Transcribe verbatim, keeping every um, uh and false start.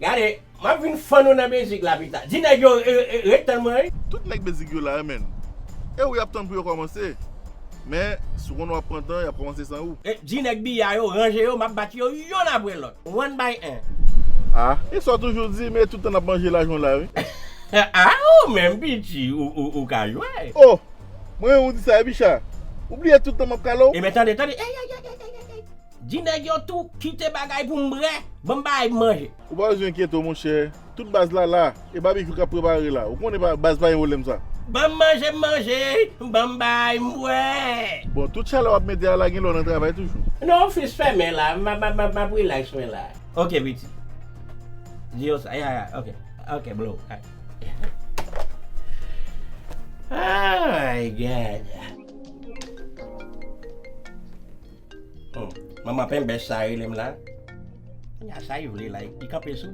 Gade, m ap vin fann ou nan Bezik la pita. Di nèg yo, e, e, ret tann mwen, wi. Tout nèg Bezik yo la, wi, menn. E ou y ap tann pou yo kòmanse. Men, si w konnen w ap pran tan, y ap kòmanse san ou. E, di nèg biya yo, ranje yo, m ap bat yo yonn apre lòt. One by en. Ah, e sa w toujou di, men tout tan n ap manje lajan w la, wi. Ah, ou menm, piti, ou, ou, ou ka jwe. Oh! Mwen menm ou di sa, wi, Bicha. Ou bliye tout tan m ap kale w? E men tande, tande. Ey, ey, ey, ey, ey, ey. Di nèg yo tou kite bagay pou m bwè, ban m bay manje. Ou pa bezwen enkyete w, monchè. Tout baz la la. E babikyou k ap prepare la. Ou konnen pa, baz pa gen pwoblèm sa. Ban m manje, m manje. Ban m bay, m bwè. Bon, tout chalè w ap mete a la, gen lè w nan travay toujou. Non, ofis fèmen la. M ap, m ap, m ap, m ap relax mwen la. Ok, piti. Di yo sa. Ya, ya, ok. Ok, bro. Ay, gad. Hmm. Manman penbèch sa rele m la. Kounye a sa li vle la, li kanpe sou